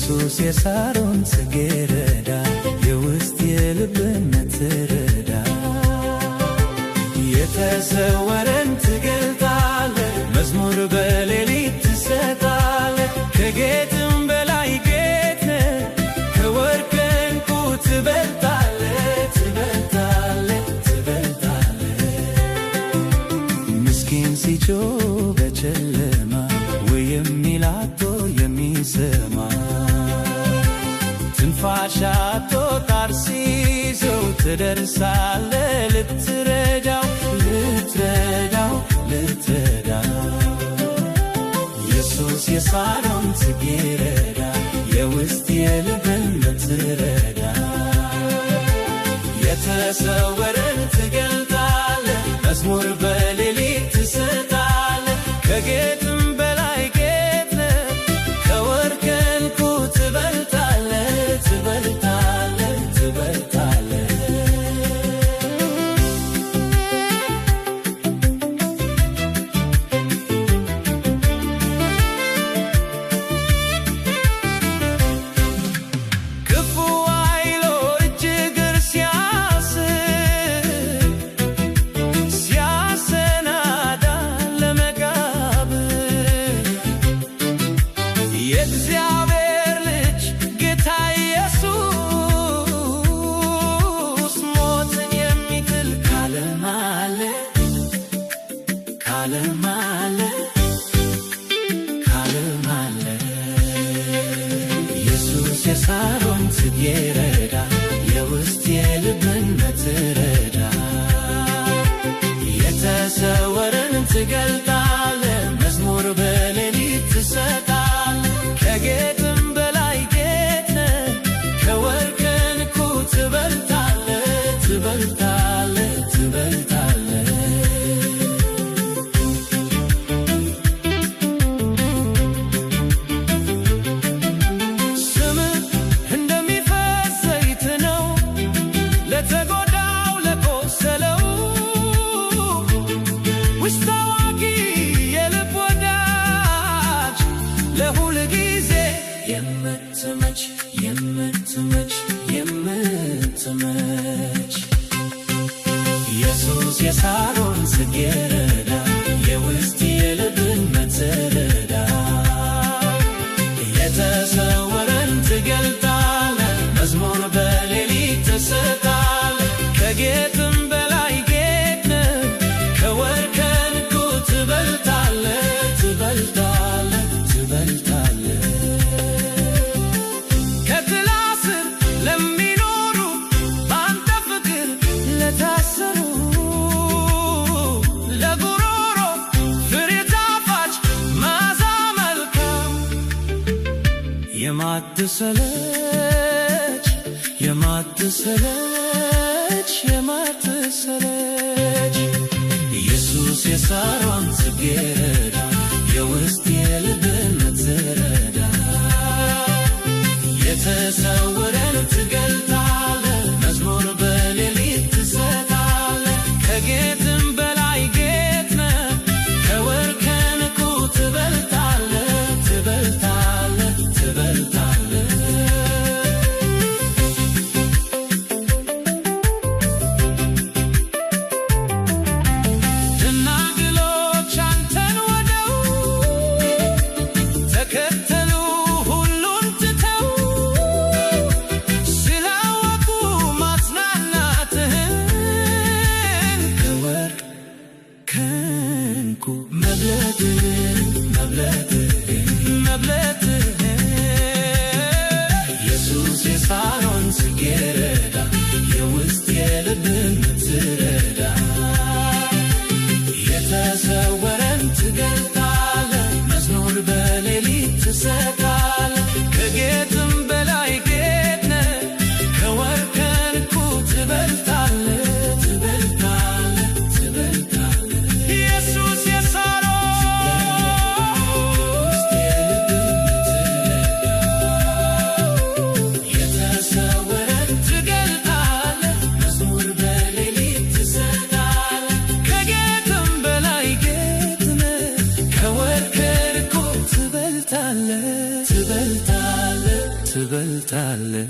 ኢየሱስ የሳሮን ጽጌረዳ የውስጥ የልብን ትረዳ የተሰወረን ትገልጣለህ መዝሙር በሌሊት ትሰጣለህ ከጌጥም በላይ ጌጥ ነህ ከወርቅ ዕንቁ ትበልጣለህ ትበልጣለህ ትበልጣለህ ምስኪን ሲጮህ በጨለማ ወይ የሚል አጥቶ የሚሰማ ትንፋሽ አጥቶ ጣር ሲይዘው ትደርሳለህ ልትረዳው ልትረዳው ልትረዳው ኢየሱስ የሳሮን ጽጌረዳ የውስጥ የልብን ልትረዳ የተሰወረን ትገልጣለህ መዝሙር በሌሊት ትሰጣለህ ከጌጥም በላይ ጌጥ ነህ ከወርቅ ዕንቁ ትበልጣለህ ትበልጣለህ ትበልጣለህ ክፉ አይሎ እጅ እግር ሲያስር ሲያሰናዳ ለመቃብር የእግዚአብሔር ልጅ ጌታ ኢየሱስ ሞትን የሚጥል ካለም አለ ካለም አለ ካለም አለ ኢየሱስ የሳሮን ጽጌረዳ የውስጥ የልብን ትረዳ የተሰወረን ትገልጣለህ መዝሙር በሌሊት ትሰጣለህ ከጌጥም በላይ ጌጥ ነህ ከወርቅ ዕንቁ ትበልጣለህ ትበልጣለህ ትበልጣለህ ስምህ እንደሚፈስ ዘይት ነው ለተጎዳው ለቆሰለው ውስጥ አዋቂ የልብ ወዳጅ ለሁል ጊዜ የምትመች የምትመች የምትመች ኢየሱስ የሳሮን ጽጌረዳ የውስጥ የልብን መትረዳ የተሰወረን ትገልጣለህ መዝሙር በሌሊት ትሰጣለህ ከጌጥም በላይ ጌጥ ነህ ከወርቅ ዕንቁ ትበልጣለህ ትበልጣለህ ትበልጣለህ ከጥላ ስር ለሚኖሩ በአንተ ፍቅር ለታሰሩ ለጉሮሮ ፍሬ ጣፋጭ መዓዛ መልካም የማትሰለች የማትሰለች የማትሰለች ኢየሱስ የሳሮን ጽጌረዳ የውስጥ የልብን ትረዳ የተሰወረን ትገልጣለህ መዝሙር በሌሊት ትሰጣለህ ከጌጥም በላይ ጌጥ ነህ ከወርቅ ዕንቁ ትበልጣለህ ትበልጣለህ ትበልጣለህ ደናግሎች አንተን ወደው ተከተሉ ሁሉን ትተው ስላወቁ ማጽናናትህን ከወርቅ ከዕንቁ መብለጥህን መብለጥህን መብለጥህን ኢየሱስ የሳሮን ጽጌረዳ የውስጥ የልብን ትረዳ የተሰወረን ትገልጣለህ መዝሙር በሌሊት ትሰጣለህ ከጌጥም በላይ ጌጥ ነህ ከወርቅ ዕንቁ ትበልጣለህ ትበልጣለህ ትበልጣለህ ኢየሱስ የሳሮን የተሰወረን ትገልጣለህ መዝሙር በሌሊት ትሰጣለህ ከጌጥም በላይ ጌጥ ነህ ከወርቅ ዕንቁ ትበልጣለህ ትበልጣለህ። ትበልጣለህ።